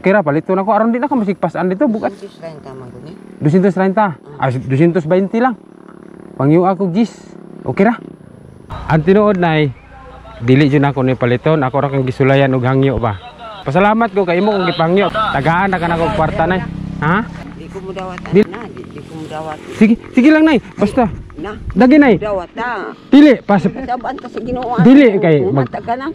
Okay ra palito na ko aron di na ka masigpasan dito bugat. 230 man gud ni. 230. Ah, 220 lang. Pangyo ako gis. Okay ra. Ang tinuod nay, dili jud nako ni paliton, ako ra kang gisulayan og hangyo ba. Pasalamat ko kay imo kung gipangyo. Tagaan na ka nako kwarta nay. Ha? Di ko mudawat na, di ko mudawat. Sige, sige lang nay. Basta. Na. Dagi nay. Mudawat ta. Dili pas Sabaan ta sa Ginoo. Dili kay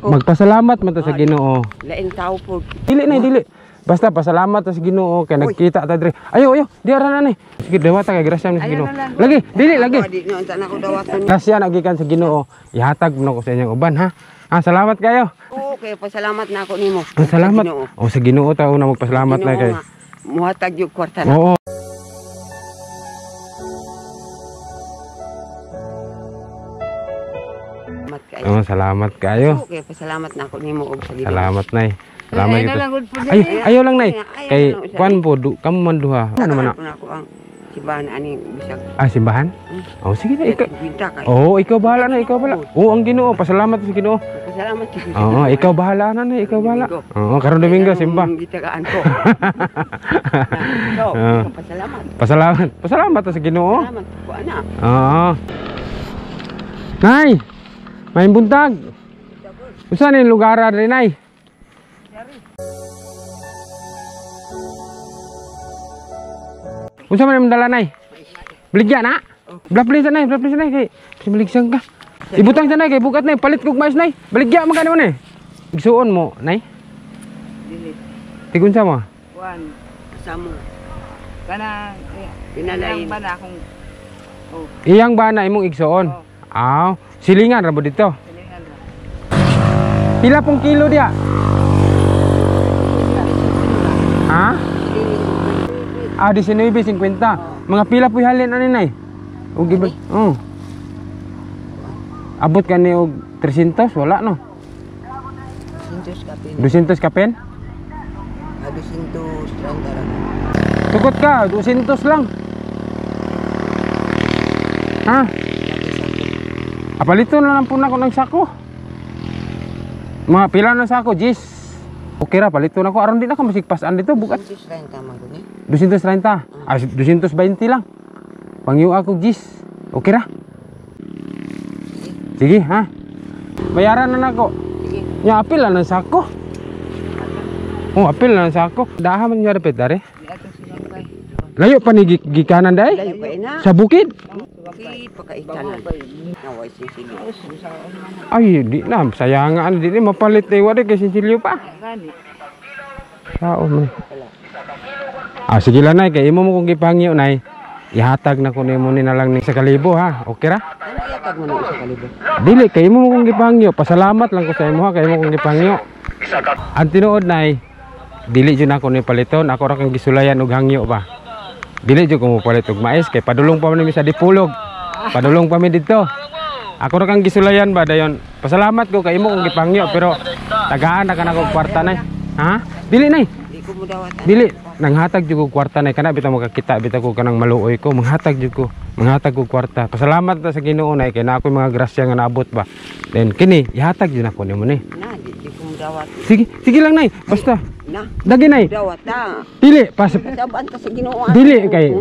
magpasalamat man ta sa Ginoo. Lain tao po. Dili nay, dili. Basta pasalamat ta sa Ginoo kay nagkita ta diri. Ayo, ayo, di ara na ni. Sige, dawata kay grasya ni sa Ginoo. Lagi, dili lagi. Di na unta na ko dawaton. Grasya na gikan sa Ginoo. Ihatag mo na ko sa inyong uban ha. Ah, salamat kayo. Oo, kay pasalamat na ako nimo. Ah, salamat. Oh, sa Ginoo ta una magpasalamat na kay. Muhatag yung kwarta na. Oo. Salamat kayo. Oh, salamat kayo. Okay, pasalamat na ako nimo og sa Ginoo. Salamat nay. Salamat ito. Ay, ayo lang nay. Kay kuan po du, kamo man duha. Ano man na? Ako ang simbahan ani bisag. Ah, simbahan? Oh, sige na ikaw. Oh, ikaw bahala na, ikaw bahala. Oh, ang Ginoo, pasalamat sa Ginoo. Pasalamat sa Ginoo. Oo, ikaw bahala na na, ikaw bahala. Oo, karon Domingo simba. Gitagaan ko. Pasalamat. Pasalamat. Pasalamat sa Ginoo. Pasalamat ko ana. Oo. Nay. May buntag. Usa ni lugar diri nay? Unsa man imong dala nay? Baligya na? Blapli sa nay, blapli sa nay kay maligsan ka. Ibutang sa nay kay bugat nay, palit kog mais nay. Baligya man ka nimo nay. Igsuon mo nay? Dili. Tigun sa mo? Kuan samo. Kana pinalain bana akong oh. Iyang bana imong igsuon. Oh. Aw, silingan ra mo dito. Silingan ra. Pila pong kilo dia? Ha? Ah, 19.50. Mga pila po halin ani nay? Og iba. Oh. Abot kani og 300 wala no? 200 kapin. 200 kapin? Ah, 230 ra. Tukot ka, 200 lang. Ha? Apalito na lang po na ako ng sako. Mga pila na sako, jis. Okay ra, palito na ko. Aron di na ka masigpasan dito, bugat. 230 man gud ni. 230. Ah, 220 lang. Pangyo ako, jis. Okay ra. Sige, ha. Bayaran na nako. Sige. Nya apil na ng sako. Oh, apil na ng sako. Daha man niya dapat dare. Layo pa ni gikanan dai? Layo pa ina. Sa bukid? Bukid pakaitanan. Naway sinsilyo. Ay, di na sayangan di ni mapalit ni wala kay sinsilyo pa. Sao man. Ah, sige lang nay kay imo mo kung gipangyo nay. Ihatag na ko nimo ni na lang ni sa kalibo ha. Okay ra? Ano ihatag mo na sa kalibo? Dili kay imo mo kung gipangyo. Pasalamat lang ko sa imo ha kay imo kung gipangyo. Ang tinuod nay, dili jud nako ni paliton, ako ra kang gisulayan og hangyo ba. Dili jud ko mopalit og mais kay padulong pa man mi sa Dipulog. Padulong pa mi didto. Ako ra kang gisulayan ba dayon. Pasalamat ko kay imo kung gipangyo pero tagaan na ka nako kwarta nay. Ha? Dili nay. Di ko mudawat. Dili nanghatag jud ko kwarta nay kana bitaw makakita bitaw ko kanang maluoy ko manghatag jud ko. Manghatag ko kwarta. Pasalamat ta sa Ginoo nay kay na ako'y mga grasya nga naabot ba. Then kini ihatag jud nako nimo ni. Na di ko mudawat. Sige, sige lang nay. Basta. Na. Dagi nay. Mudawat ta. Dili pas Sabaan ta sa Ginoo. Dili kay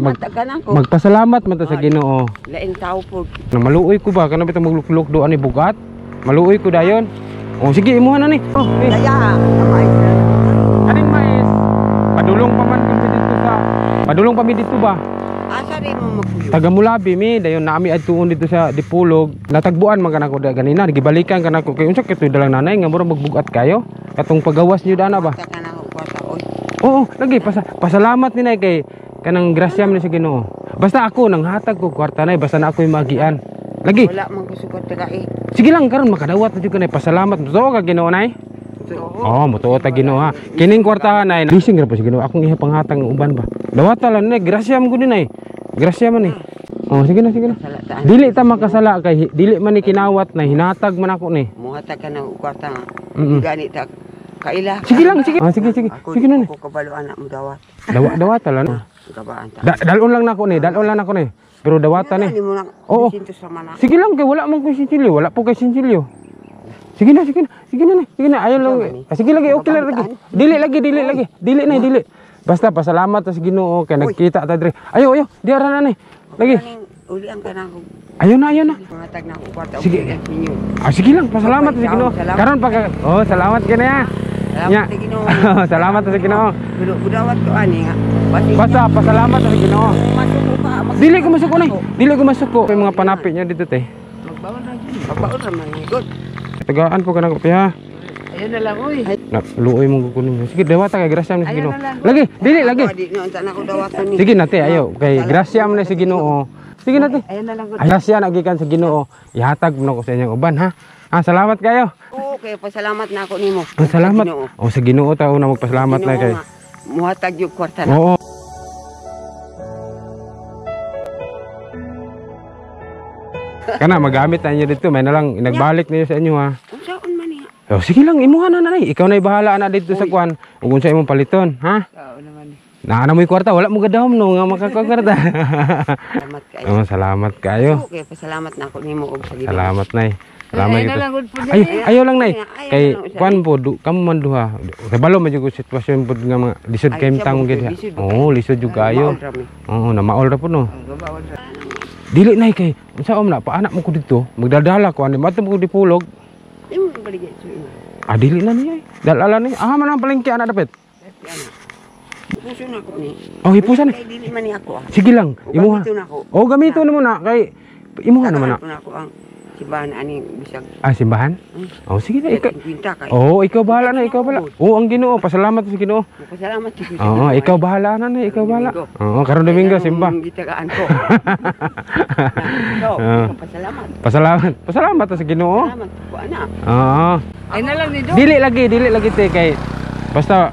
magpasalamat man ta sa Ginoo. Lain tao po. Na maluoy ko ba kana bitaw maglukluk do ani bugat. Maluoy ko dayon. Oh sige imuha na ni. Oh, eh. Daya, mais. Kaning mais. Padulong pa man kami dito sa. Padulong pa mi dito ba? Asa rin mo magpuyo? Taga Mulabi mi dayon nami adtuon dito sa Dipulog. Natagbuan man kanako da ganina gibalikan kanako kay unsa kay dalang nanay nga mura magbugat kayo. Katong pagawas niyo dana ba? Oo, lagi pasalamat ni nay kay kanang grasya man sa Ginoo. Basta ako nanghatag ko kwarta nay basta na ako'y magian. Lagi. Wala man ko sukat tagai. Sige lang karon makadawat na jud ko nay pasalamat. Totoo ka Ginoo nay? Oh, mutuo ta Ginoo ha. Kining kwartahan nay blessing ra po sa Ginoo akong iha panghatag ng uban ba. Dawata lang nay grasya man gud ni nay. Grasya man ni. Oh, sige na, sige na. Dili ta makasala kay dili man ni kinawat na hinatag man ako ni. Muhatag ka ng kwarta. Gani ta kaila. Sige lang, sige. Ah, sige, sige. Ako, sige na ni. Ako kabalo anak mo dawat. Dawata lang. Kabaan ta. Dalon lang nako ni, dalon lang nako ni. Pero dawata ni. Oo. Sige lang kay wala man ko sinsilyo, wala po kay sinsilyo. Sige na, sige na. Sige na, nay. Sige na. Ayaw lang. Ah, sige lagi, okay lang lagi. Dili lagi, dili lagi. Dili na, dili. Basta pasalamat ta sa Ginoo kay nagkita ta diri. Ayo, ayo. Diara na nay. Lagi. Uli ang kanang kog Ayo na, ayo na. pangatag na ko kwarta. Sige. Ninyo. Ah, sige lang, pasalamat sa Ginoo. Salamat. Karon pag oh, salamat kay na. Salamat sa Ginoo. Salamat sa Ginoo. Pero budawat ko ani nga. Basta pasalamat sa Ginoo. Masuko pa. Dili ko masuko nay. Dili ko masuko. May mga panapit niya dito te. Magbaon ra jud. Magbaon ra man good. Tagaan po ka na kopi ha. Ayun na lang oy. Na, luoy mong kukunin niyo. Sige, dewata kay grasya man sa Ayaw Ginoo. na lang. Lagi, dili lagi. Di no unta na ko dawaton ni. Sige nate, ayo kay grasya man na sa Ginoo. Sige nate. Ayun na lang gud. Ay, grasya na gikan sa Ginoo. Ihatag mo na ko sa inyong uban ha. Ah, salamat kayo. Oo, kay pasalamat na ako nimo. Oh, salamat. Sa Ginoo. Oh, sa Ginoo ta una magpasalamat na Ginoo kay. nga, muhatag yung kwarta na. Oo. Kana magamit na inyo dito, may na lang nagbalik niyo sa inyo ha. Unsaon man niya? Oh, sige lang, imuha na nanay. Ikaw na bahala na dito sa kuan. Ug unsa imong paliton, ha? Sao naman. Naa na mo'y kwarta, wala mo gadahom no nga makakakwarta. Salamat kayo. Oh, salamat kayo. Oo, kay pasalamat na ako nimo og sa Ginoo. Salamat nay. Salamat Ayun kita. na lang gud po Ay, ayaw lang nay. Ayaw Kay na lang, usa. kuan po du, kamo man duha. Kabalo man jud ko sitwasyon pud nga mga lisod Ay, kay siya tang po, gid. lisod ba Oo, lisod jud kayo. Maol ra mi. Oo, na maol ra po no. Magbaon ra. Dili nay kay unsa om na paanak mo ko dito, magdadala ko ani mato mo ko dipulog. Imo baligya sa imo. Ah, dili na niya. Dalala ni. Ah, man ang palengke ana dapit. Puso na ako ni. Oh, hipusan ni. Kay dili man ni ako ah. Sige lang, O, imuha. gamiton ako. Oh, gamiton mo na kay imuha naman na. Tagaan ko na ako ang simbahan ani bisag Ah, simbahan? Oh, sige na ikaw. kwinta kay. Oh, ikaw bahala na, ikaw bahala. Oh, ang Ginoo, pasalamat sa Ginoo. Pasalamat sa Ginoo. Oo, ikaw bahala na na, ikaw bahala. Oo, karon Domingo simba. Gitagaan ko. So, Ah. pasalamat. Pasalamat. Pasalamat sa Ginoo. Salamat ko anak. Oo. Ayun na lang ni Do. Dili lagi te kay basta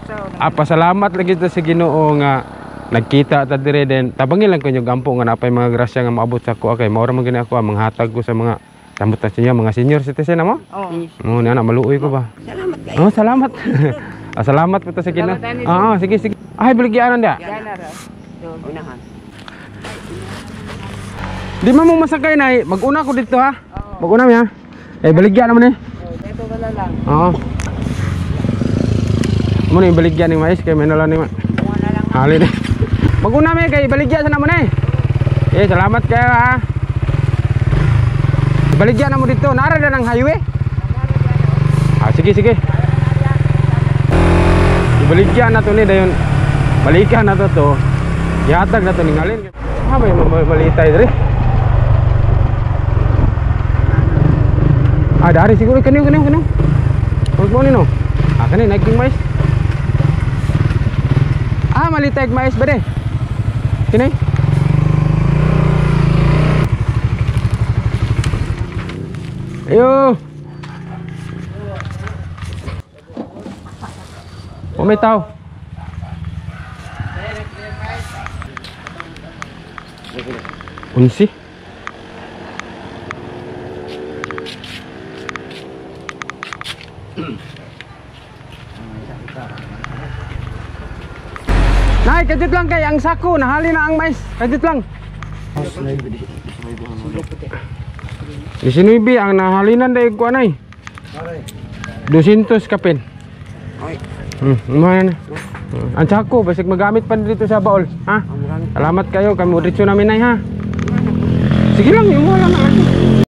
pasalamat lagi ta sa Ginoo nga nagkita ta dire den. Tabangin lang ko inyo gampo nga napay mga grasya nga maabot sa ako kay mao ra man gani ako ang manghatag ko sa mga samot na sa inyo mga senior citizen na mo. Oh. Oo, na maluoy ko ba. Salamat kayo. Oh, salamat. Ah, salamat po ta sa Ginoo. Salamat, Ani. Oo, sige sige. Ay, baligyan dia. Gana ra. Do. Unahan. Di man mo masakay nay, mag-una ko dito ha. Mag-una mi ha. Eh baligyan naman eh. Ito wala lang. Oo. Mo ni baligyan ni mais kay may nala ni ma. Hali na. Mag-una mi kay baligyan sa namo ni. Eh salamat kayo ha. Baligyan na mo dito. Nara na ng highway. Ah, sige sige. Ibaligyan na to ni dayon. Balikan na to to. Ihatag na to ni ngalin. Ah, may malitay diri. Ah, dari siguro kaniyo kaniyo kaniyo. Huwag mo nino. Ah, kani naik yung mais. Ah, malitay mais ba de? Kini? Ayo. Oh, may tao. Unsi? Nay, kajut lang kay ang sako, nahali na ang mais. Kajut lang. 19 ang nahalinan dahil ko anay. 200 kapin. Oy, Mahal na. Ang sako, basig magamit pa dito sa baol. Ha? ang Salamat kayo, kami diretso namin nay ha. Sige lang, imuha lang na.